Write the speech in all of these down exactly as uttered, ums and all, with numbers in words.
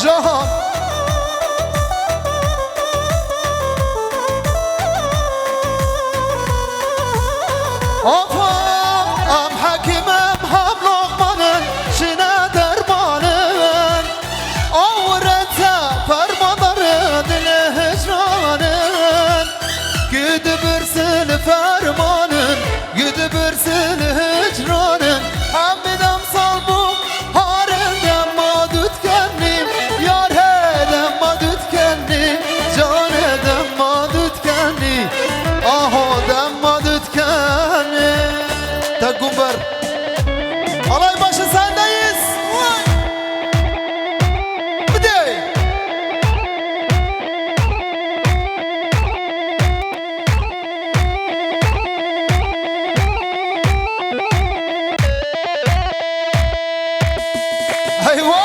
Cihan. Apo, em hekim in, hem loqman in, jine derman in. Awirete fermandar in, dilê hicran in. Gidibirsin ferman in, gidibirsin hicran in. Hemî dem sal bû, harin dema dutkenî, yar he dema dutkenî, canê dema dutkenî, aho dema dutkenî. Te gumber. Alay başı sendeyiz. Bidê. Eywa!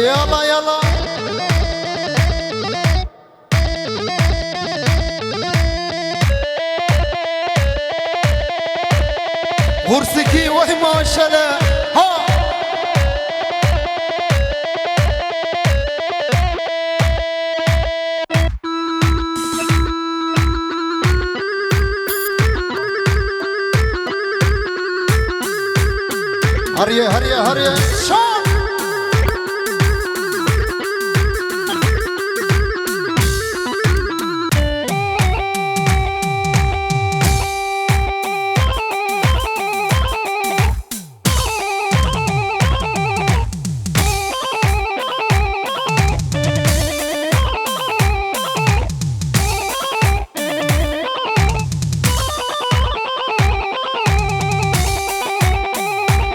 Yala, yala. Hursikî, wey maşele. Ha! Hariye, hariye, hariye. Şan!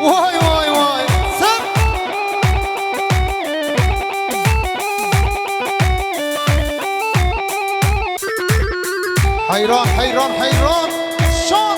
Vay, vay, vay. Sen. Heyran, heyran, heyran. Şan.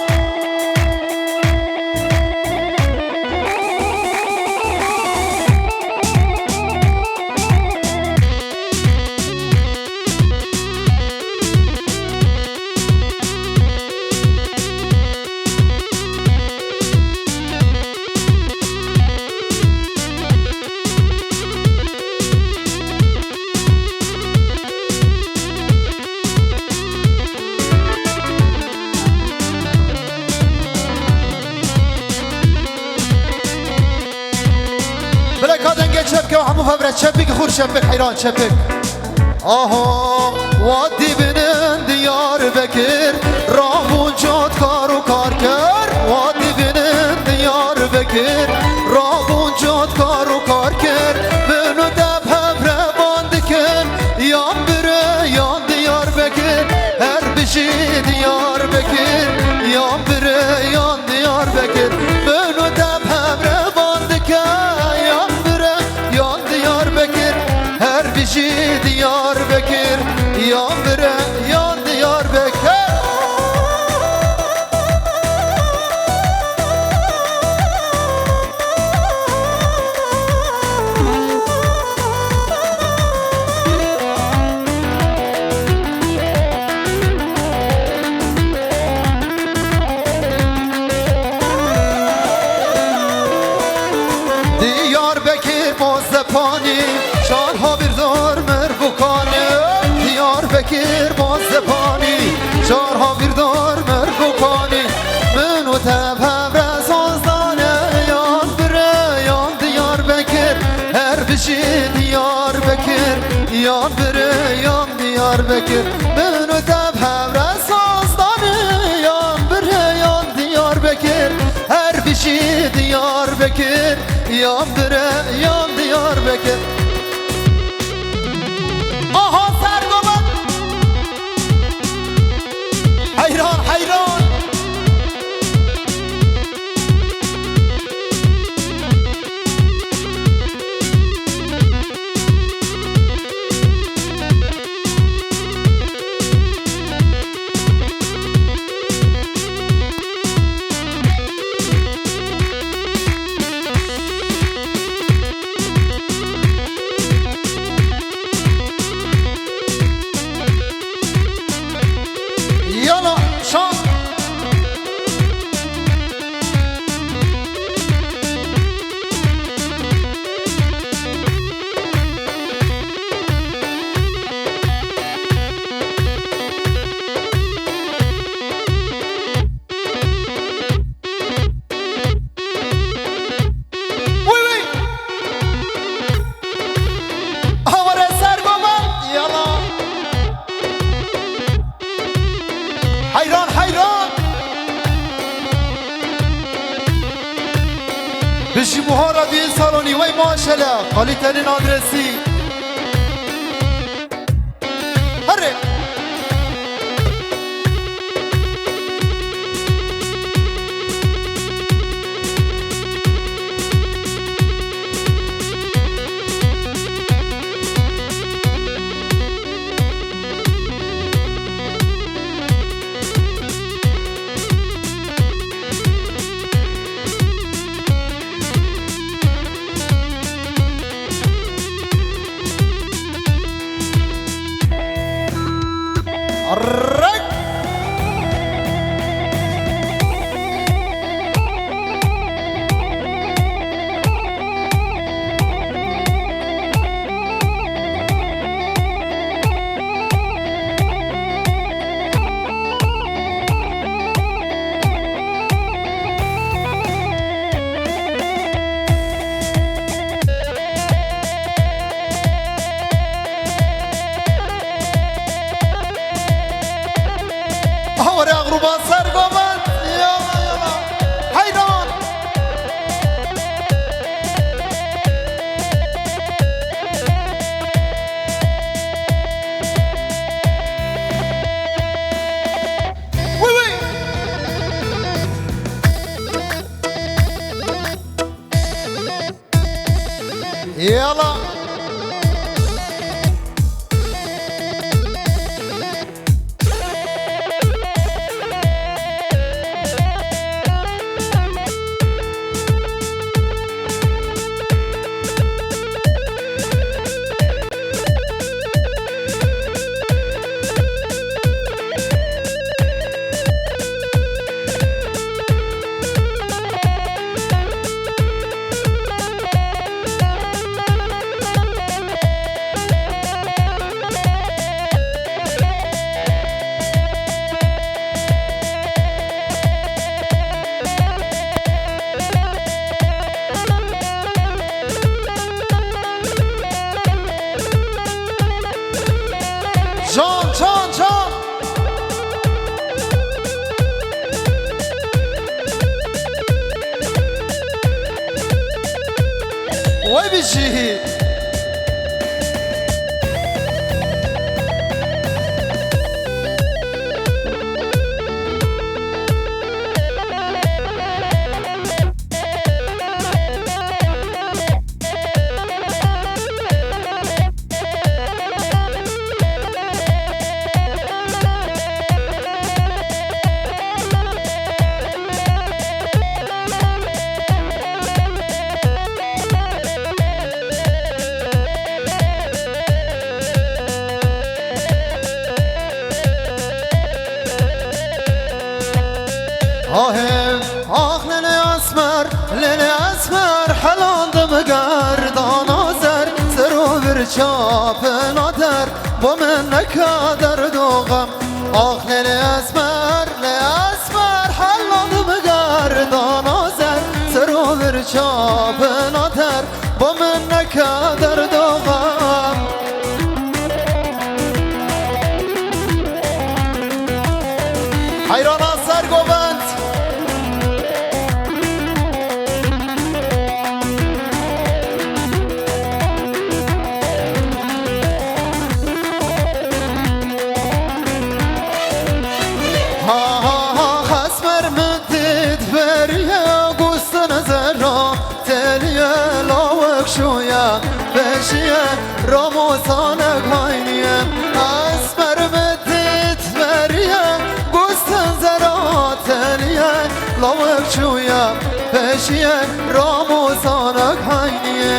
Bila ka dengê çepik û hemû hevre çepik xur çepik heyran çepik. Aho, wa dibinin Diyarbekir, rabûn cot kar û kar kir. Wa dibinin Diyarbekir, rabûn cot kar û kar kir. Min û te bi hev re van dikin, yan bire yan Diyarbekir. Her bijî Diyarbekir, yan bire yan Diyarbekir. Min û te bi hev re van dike, yan bire yan Diyarbekir. Her bijî Diyarbekir, yan bire yan Diyarbekir. Diyarbekir Bozepanî, çar havirdar Mirvukanî. Diyarbekir Bozepanî, çar havirdar Mirvukanî. Min û te bi hev re sazdanê, yan bire yan Diyarbekir. Her bijî Diyarbekir, yan bire yan Diyarbekir. Min û te bi hev re sazdanê, yan bire yan Diyarbekir. Her bijî Diyarbekir, yan bire yan Diyarbekir. Aha, Sergoban. Heyran, heyran. Yala, Bijî buhara bî salonî wey maşela. Kalîtenin adresî. Herê. Hawarê Axruba ser govend. Yala, yala. Heyran. Wî, wî. Yala. Can, can, can. Wey bijî. Ahê, ax lêlê esmer, lêlê esmer, helandim gerdana zer, ser û vir çapina der, bo min neke derd û xem. Ax lêlê esmer, lê esmer, helandim gerdana zer, ser û vir çapina der, bo min neke derd û xem. Heyrana ser govend. Ha, ha, ha, esmer min dît veriye gustin zera. Teliye lawek şuye, peşiye ramosanek hayniye. Esmer mi dît veriye, gustin zera teliye. Lawek şuye, peşiye ramosanek hayniye.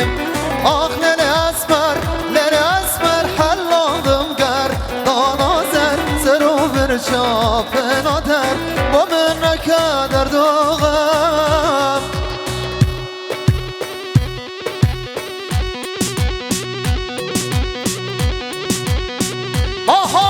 Ax lêlê esmer, lêlê esmer, helandim gerdana zer, ser û vir çapina der, bo min neke derd û xem. Aha!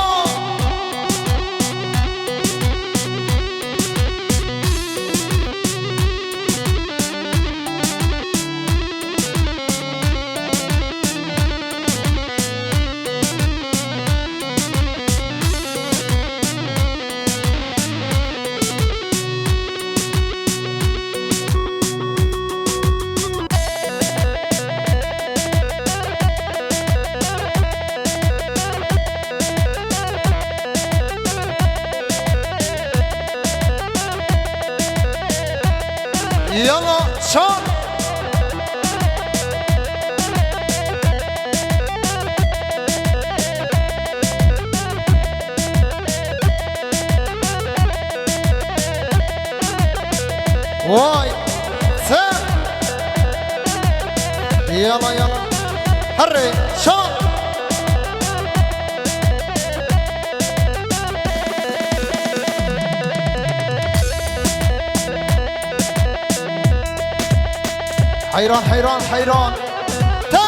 Vay! Ser! Yala, yala. Herre, şan! Heyran, heyran, heyran. Tev!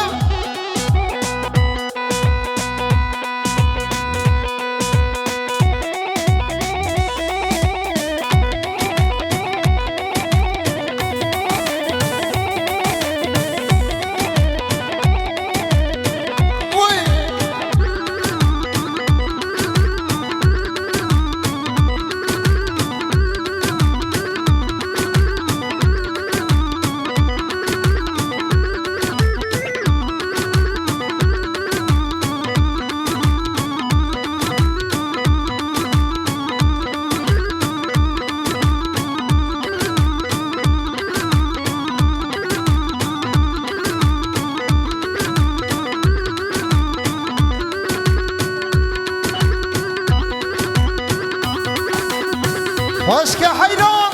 Xweşke heyran!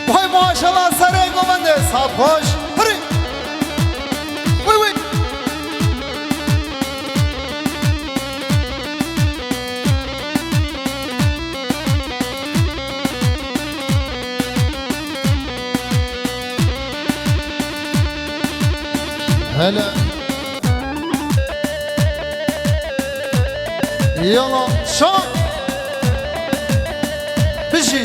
Vay maşallah, serê govendê, saet xweş. Hiri. Wî, wî. Hele. Yala, şan. Bijî.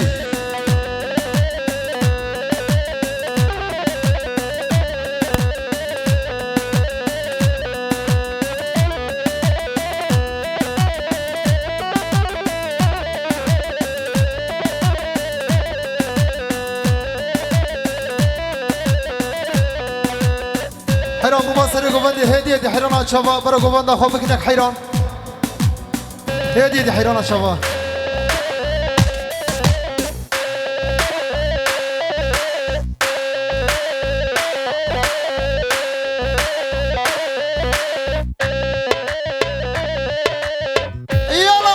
Heyran, qurban serê govendê, hêdî hêdî heyrana çava, bera govenda xwe bikinek heyran. Hêdî hêdî heyrana çava. Yala.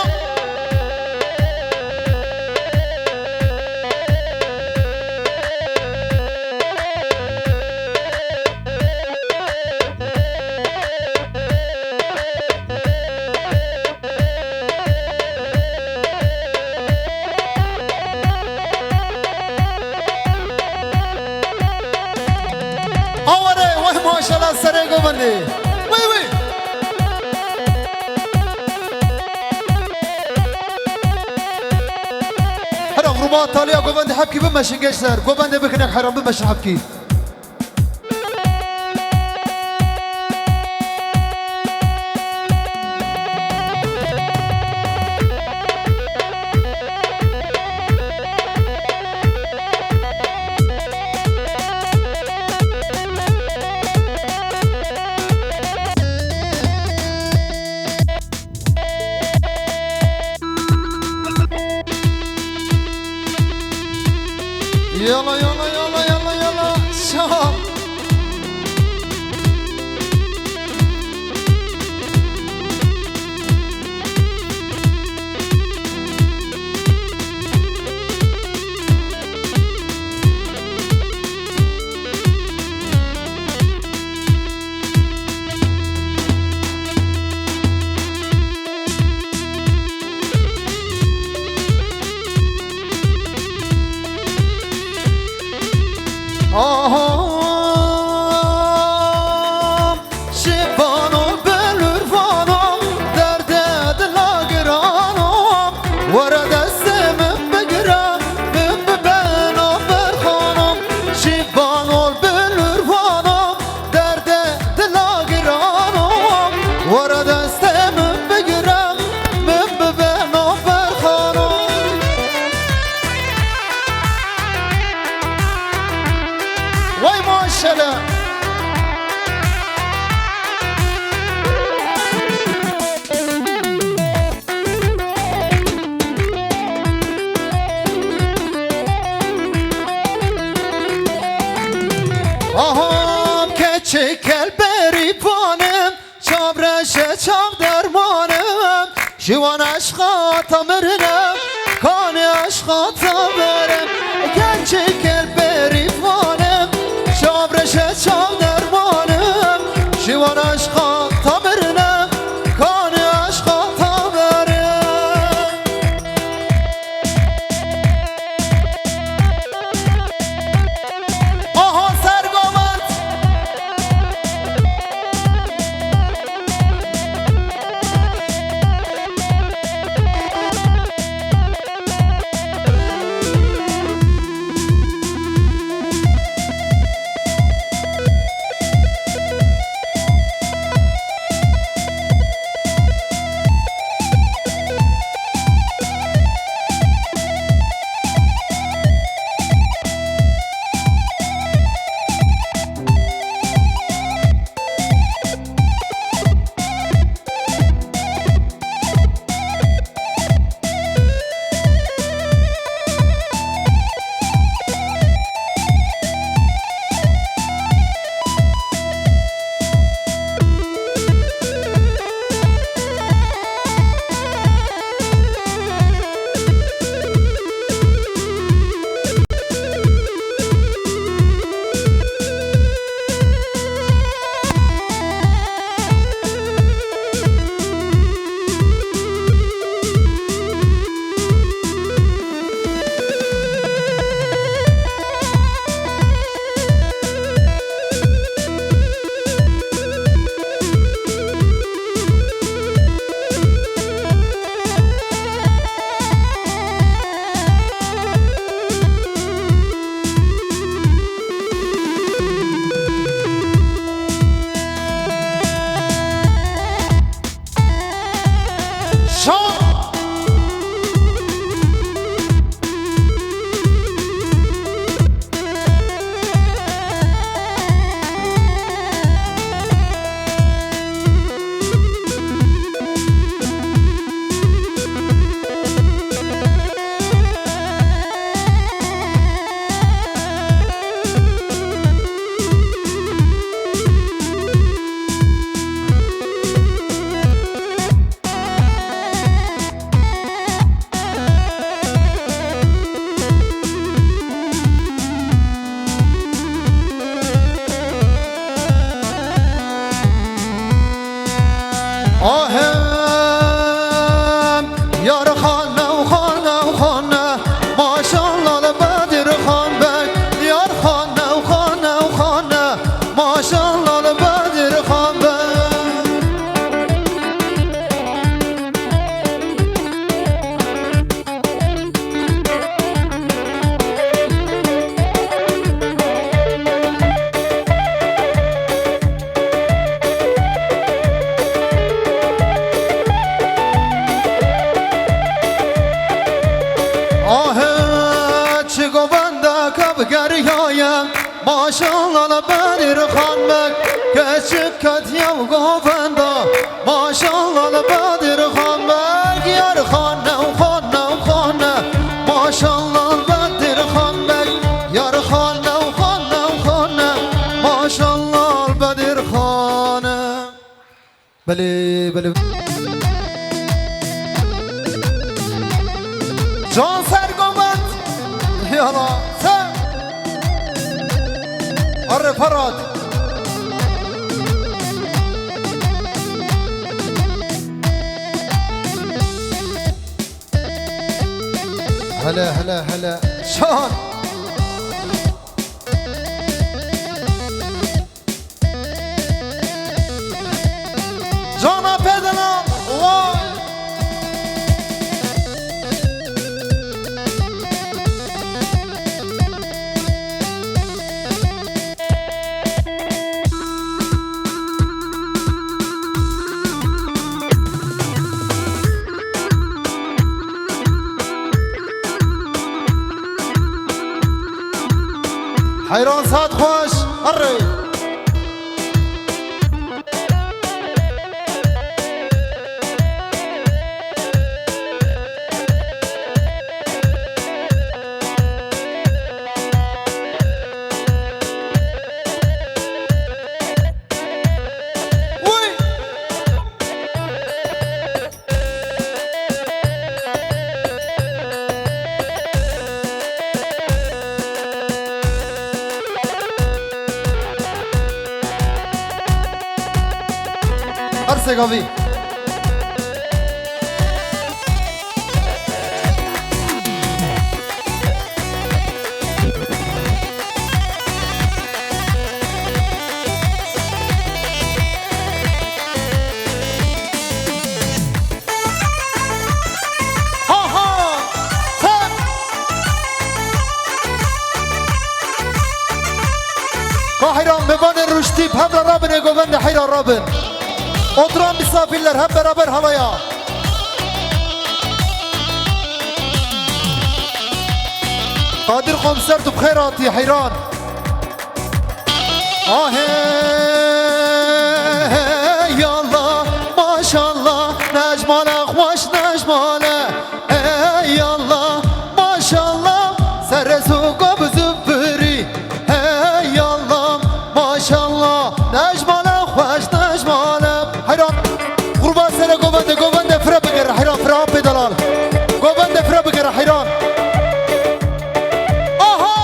Awere, wey maşallah, serê govendê. Wey, wey. Hera, gruba taliya govendê hepkî bimeşin gençler. Govendê bikinek heyran, bimeşin hepkî. Yala, yala, yala, yala, yala. Şah. Aha, şivano, belurvano, derdê dila girano, were destê min bigire, min bibe navberxano. Şivano, belurvano, derdê dila girano, were destê min bigire, min bibe navberxano. Şe çav dermanim, ji wan eşqa ta mirinim, kanê eşqa ta berim, keçik el berî vanim, şav reşe çav dermanim, ji wan eşqa ta mirinim, kanê eşqa ta berim. Aha, Sergovend! Ahem, yar xane û xane û xane, maşallah li Bedir Xan Beg. Yar xane û xane û xane, maşallah li Bedir Xan Beg. Ahe, çi govendeke bi geriyaye. Maşallah li Bedir Xan Beg, keçik ketiye û govenda. Maşallah li Bedir Xan Beg, yar xane û xane û xane. Maşallah li Bedir Xan Beg, yar xane û xane û xane. Maşallah li Bedir Xane. Belê, belê. Can Sergovend. Yala, ser. Arre Ferhat. Hele, hele, hele. Şahan. Cana pedana, vay! Heyran saet xweş, herê. Wî! Her sê gavî. Ha ha! Sen! Ka heyran, mêvanên rûştî bi hev re rabin, ê govendê heyra rabin. Oturan misafirler hep beraber halaya. Kadir Komiser, tu bi xêr hatî heyran. Ahê, hey Allah, maşallah, Necmale xweş, Necmale. Hey Allah, maşallah, serê soka bi zivirî. Hey Allah, maşallah, Necmale xweş, Necmale. Heyran, qurban serê govendê, govendê fire bigere, heyran, fire apê delal. Govendê fire bigere, heyran. Aha!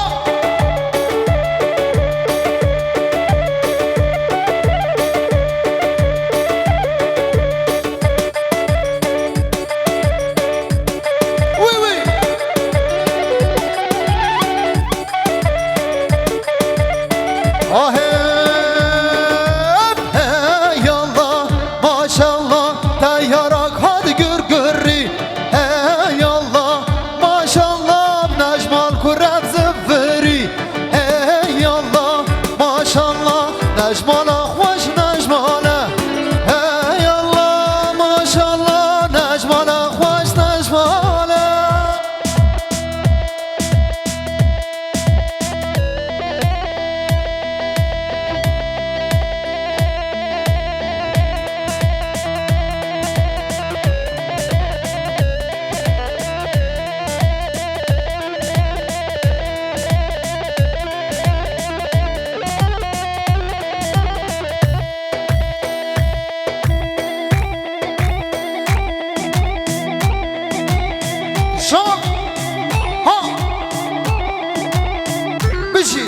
Wî wî! Ahê! Hey Allah, maşallah, teyarak hat gurgurî. Hey Allah, maşallah, Necmal kurem zivirî. Hey Allah, maşallah, Necmala xweş, Necmala. Hey Allah, maşallah, Necmala xweş, Necmala. Şa! Ha! Bijî!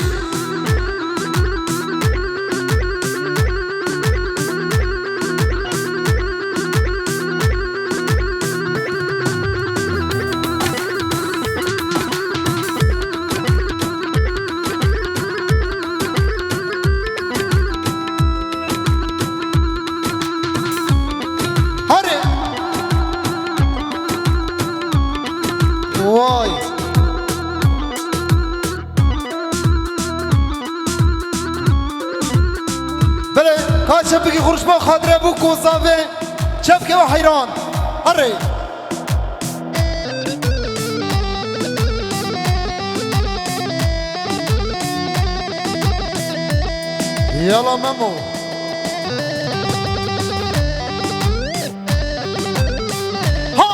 Hare! Vay! Belê, ka çepikî xurşma xatire bû kozavê, çepke ve heyran. Hare! Yala Memo. Ha!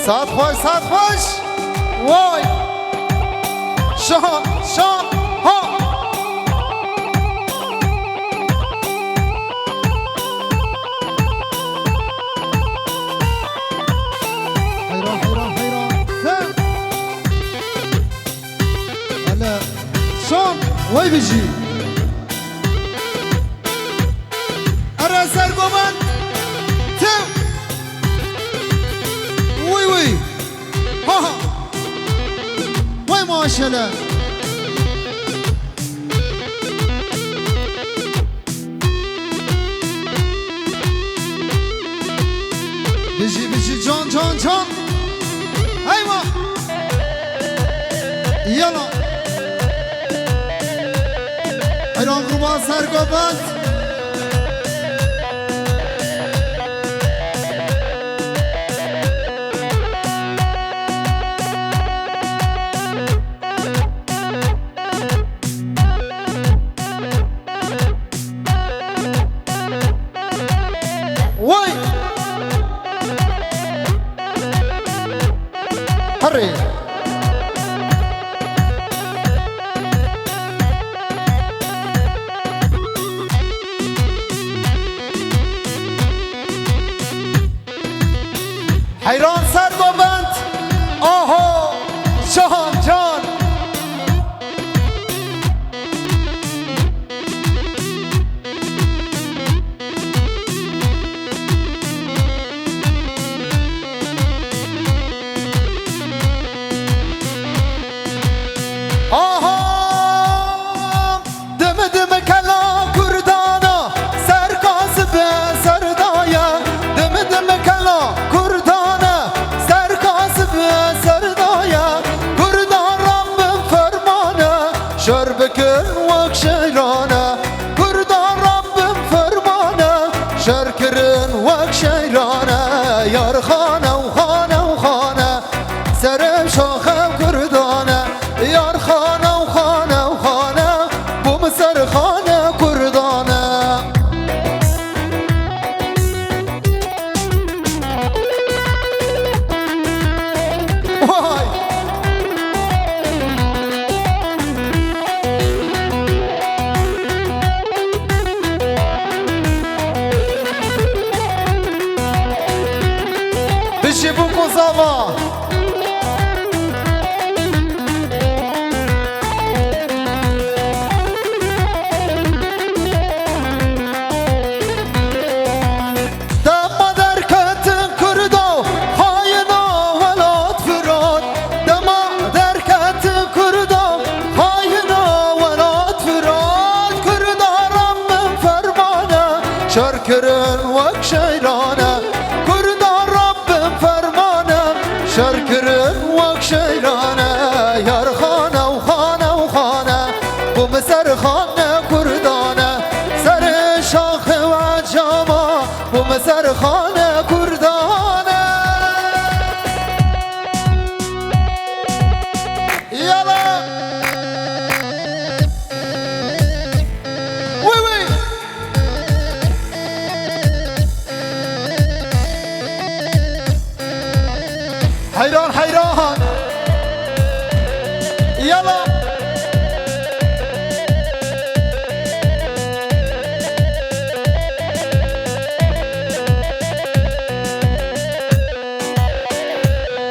Saet xweş, saet xweş. Vay. Şan, şan, ha. Heyran, heyran, heyran. Sen. Hele. Şan. Vay bijî. Ere ser govend. Tev. Wî wî. Ha ha. Vay maşallah. Bijî, bijî, can, can, can. Eyvah. Yala. Heyran, qurban ser govend. Herê. Heyran Sergovend, aho, şahan can. Aha! Dim dim kela kurdana, serkaz be serdaye. Dim dim kela kurdana, serkaz be serdaye. Kurdan Rabbim fermane, şer bikin wek şeyrane. Kurdan Rabbim fermane, şer kirin wek şeyrane. Yar xane û xane û xane, serê şaxê kurdane. Yar xane û xane û xane, bû min ser xane kurdane. Vay! Bijî bû ku zava. Dema derketin Kurdo, xayina welat Firat. Dema derketin Kurdo, xayina welat Firat. Kurda Rabbim fermane, şer kirin wek şeyrane. Kurda Rabbim fermane, şer kirin wek şeyrane. Yar xane û xane û xane, bû min ser xane kurdane. Serê şaxê û ecama, bû min ser xane kurdane. Yala! Wî wî! Heyran heyran! Yala!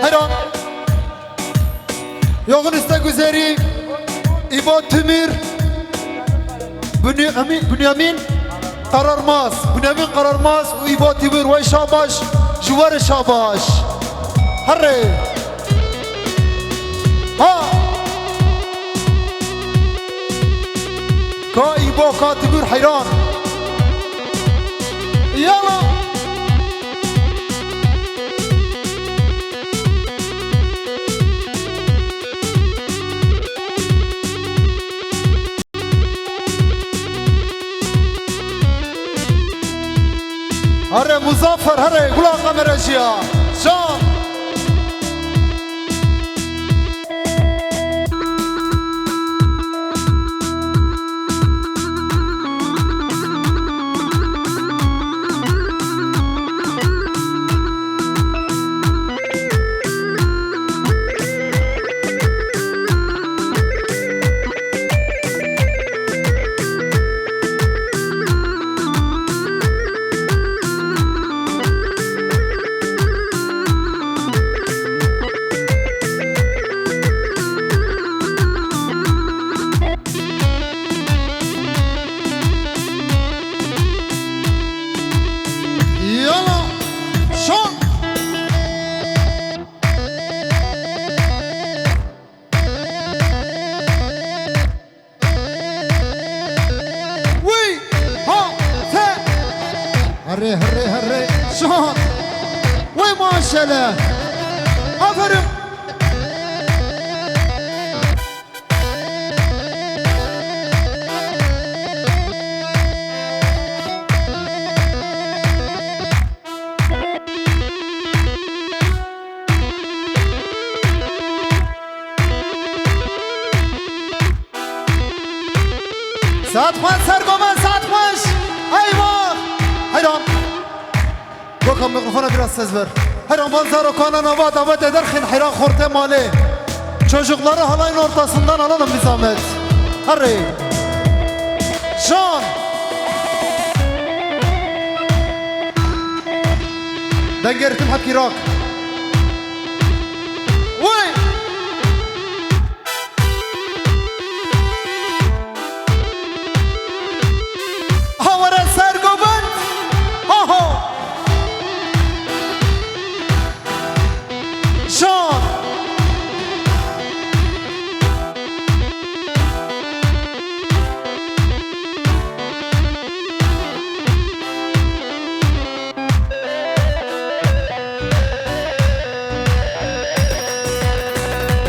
Heyran! Yoxin Usteguzerî, Îbo Timîr, Bünyamin, Bünyamin Kararmaz, Bünyamin Kararmaz û Îbo Timîr, wey şabaş, ji we re şabaş. Herê. Ha. Ka Îbo, ka Timîr heyran. Yala. Here Muzaffer, here gula kamera jiya. Şan. Yala, şan. Wî, ha, te. Herê, herê, herê. Şan. Wî, maşele. Aferin. Saat xweş Sergo me, saat xweş. Eyvah. Heyran. Gökhan, mikrofona biraz ses ver. Hayran van zarokana nava davet ederken hayran xorte male. Çocukları halayın ortasından alalım bir zahmet. Hadi. Can. Dengertim hep Irak. Vay. Hawara Sergoban. Aha. Can.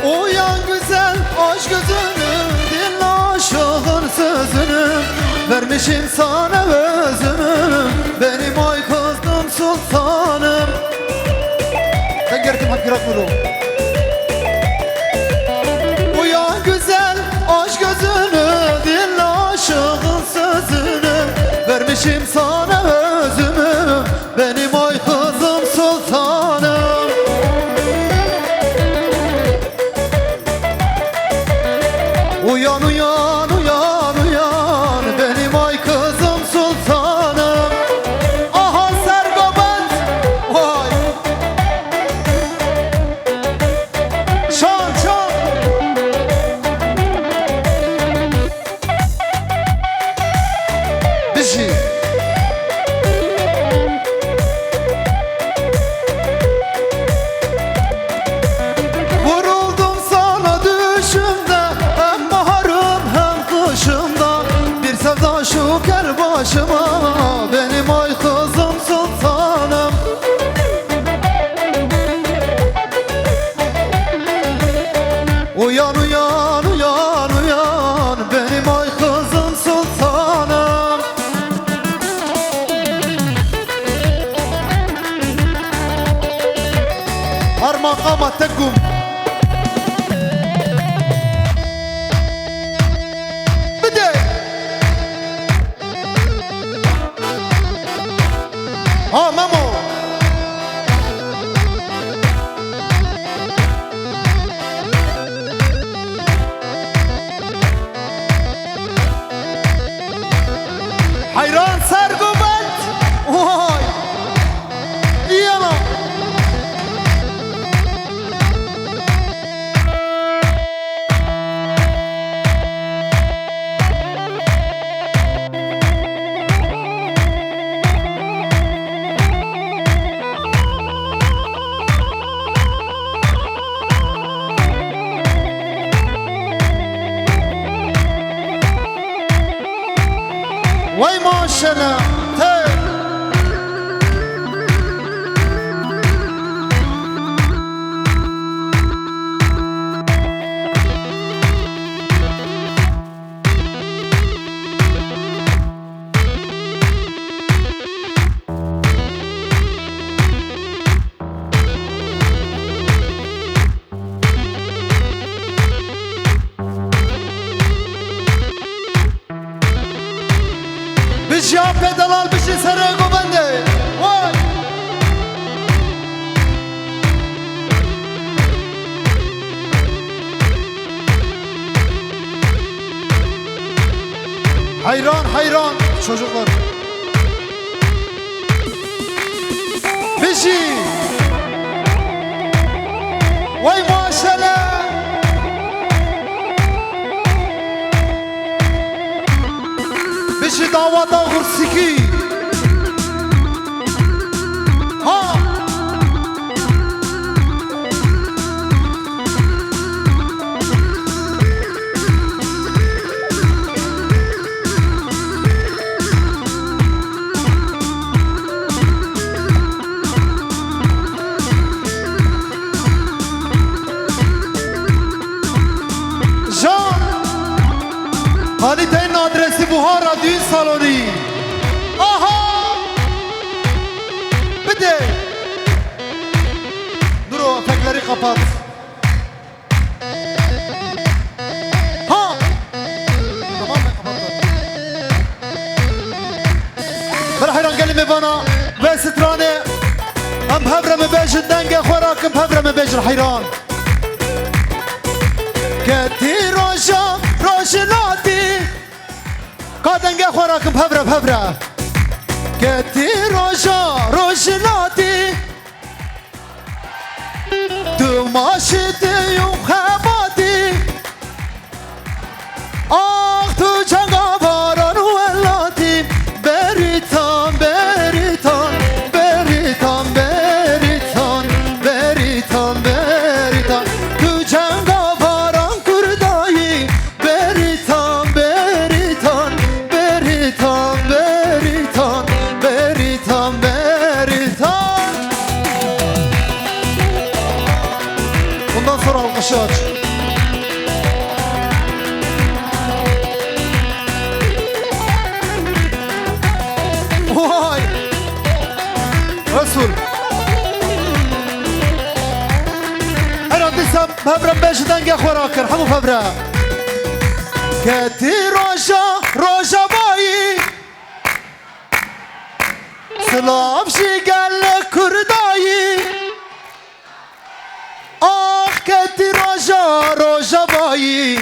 Uyan güzel, aç gözünü, dinle aşığın sözünü. Vermişim sana özümü, benim ay kızım sultanım. Ben gerdim hak bırakmıyorum. Uyan güzel, aç gözünü, dinle aşığın sözünü. Vermişim sana özümü, benim ay kızım sultanım. Uyan, uyan, uyan, uyan, benim ay kızım sultanım. Aha Sergobent, vay. Çal, çal. Bijî. Vuruldum sana düşümde, hem baharım hem kışımda. Bir sevda şu kel başıma, benim ay kızım sultanım. Uyan, uyan, uyan, uyan, benim ay kızım sultanım. Arma qama tek gum. Bide. Ha, Memo. Heyran Sergobent. Vay. Yana. Vay maşallah. Hey. Bijî Apê Delal, bijî Serê Govendê. Vay! Hayran, hayran çocuklar. Bijî. Vay maşallah. Bijî dawata Xursikî. Ha. Can! Hanî te adresî Buhara düğün salonî. Aha! Bide! Dur o efektleri kapat. Ha! Tamam, ben kapattım. Bera heyran gelin mi bana ve stranê em hev re mi bêjin, Kim pevre min bêjin heyran. Ketî roja rojhilatî. Ka dengê xwe rakin pevre pevre. Ketî roja rojhilatî. Tu maşitî û xebatî. Ax tu cengavaran welatî, Beritan, Beritan, Beritan, Beritan, Beritan, Beritan, tu cengavaran Kurdayî, Beritan, Beritan, Beritan, Beritan, Beritan, Beritan. Bundan sonra alkışı aç. Vay! Resul. Her an dîsa Pevre bê ji dengê xwe rakir. Hemû pevre. Ketî roja, roja bayî. Silav ji gelê Kurdayî. Ax ketî roja, roja bayî.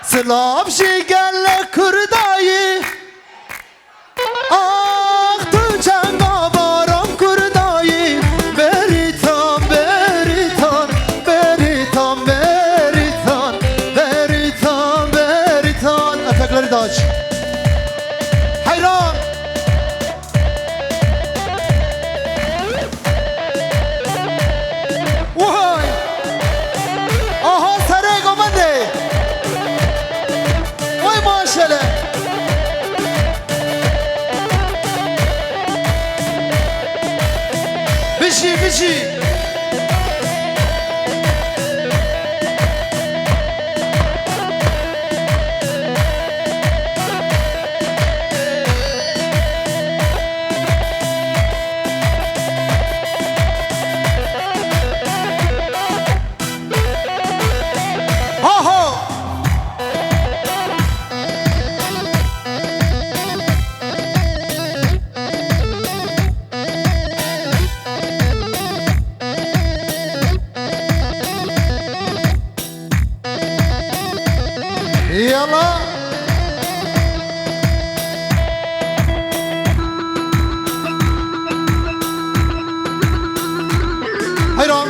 Silav ji gelê Kurdayî. Ax tu cengabaran Kurdayî. Beritan, Beritan, Beritan, Beritan, Beritan, Beritan. Efekleri de aç. Heyran. Vay! Aha serê gomendê. Vay maşele. Bijî, bijî. Aho! Yala. Heyran.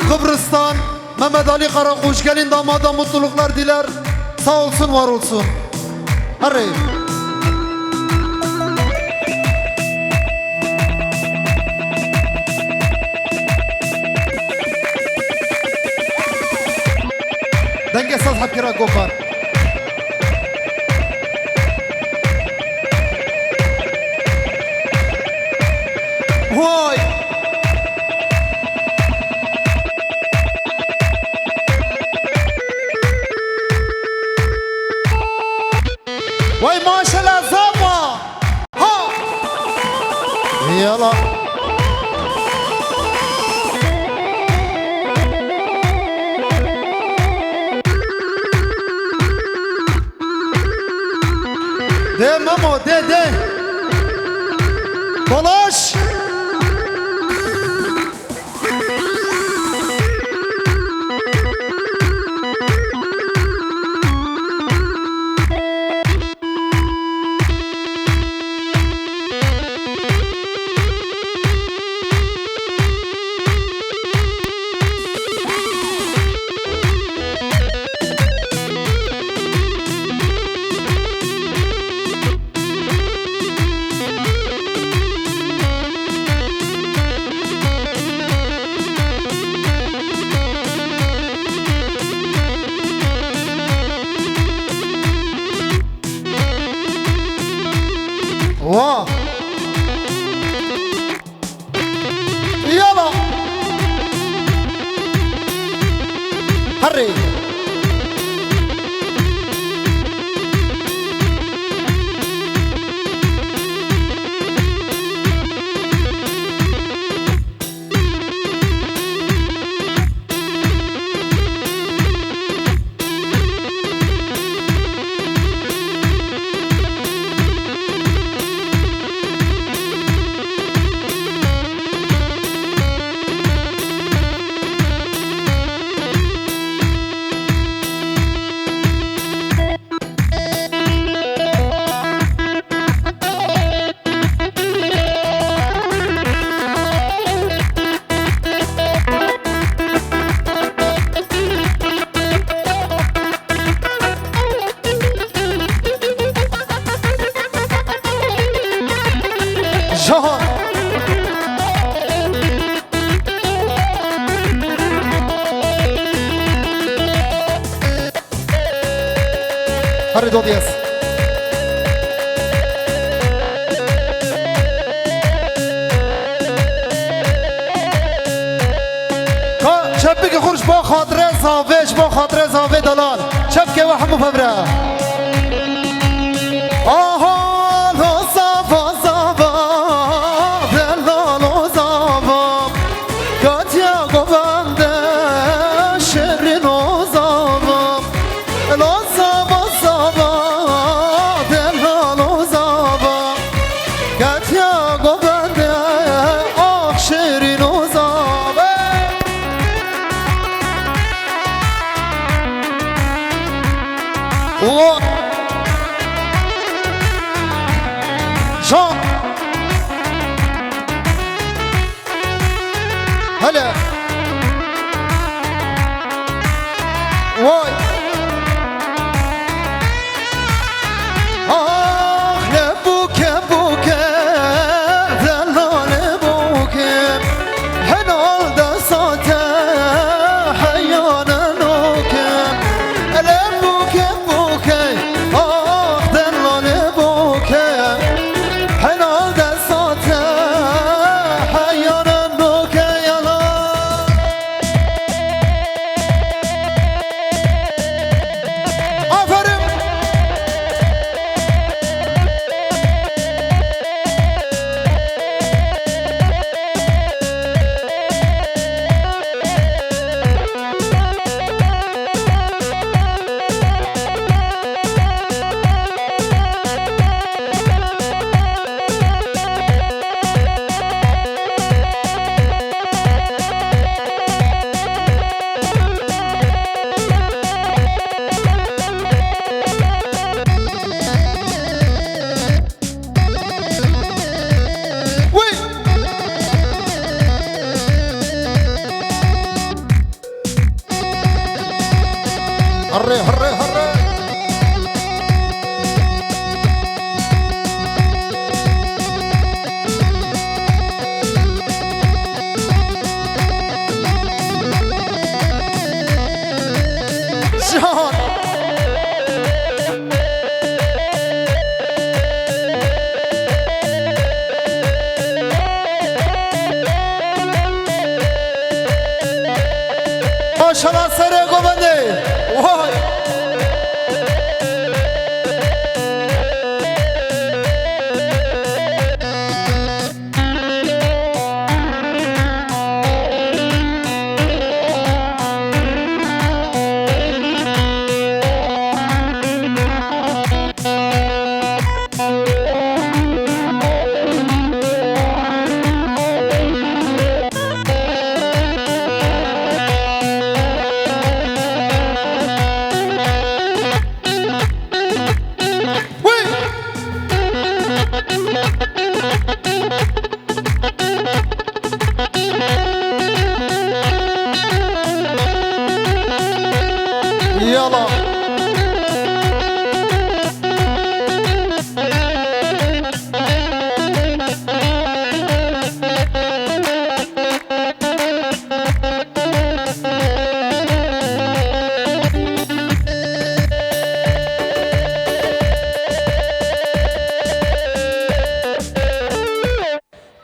Kıbrıs'tan Mehmet Ali Karakuş gelin damada mutluluklar diler. Sağ olsun, var olsun. Herrê. Dengê saz hepkira Gokar. Vay! Vay maşallah zama. Ha! Yala. De Memo, de, de. Balaş. Herê dodiyes. Ka çepikê xwe ji bo xatirê zavê, ji bo xatirê zavê delal. Çepikê we hemû pevre. Aha, lo zava, zava, delal o zava. Katiya govende şêrîn o zava. Lo zava, zava, delal o zava. Ketiya govende, ah şêrîn o zava. O Jan. Hele. Vay. Ah, le buke, buke, delale buke. Henal da sate, heyane noke. Le buke, buke, ah, delale buke. Henal da sate, heyane noke yala. Aferin. Herre, herre, herre. Şahan. Maşallah serê govendê. Vay. Yala.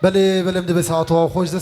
Belê, belê, em dibê saeta xweş de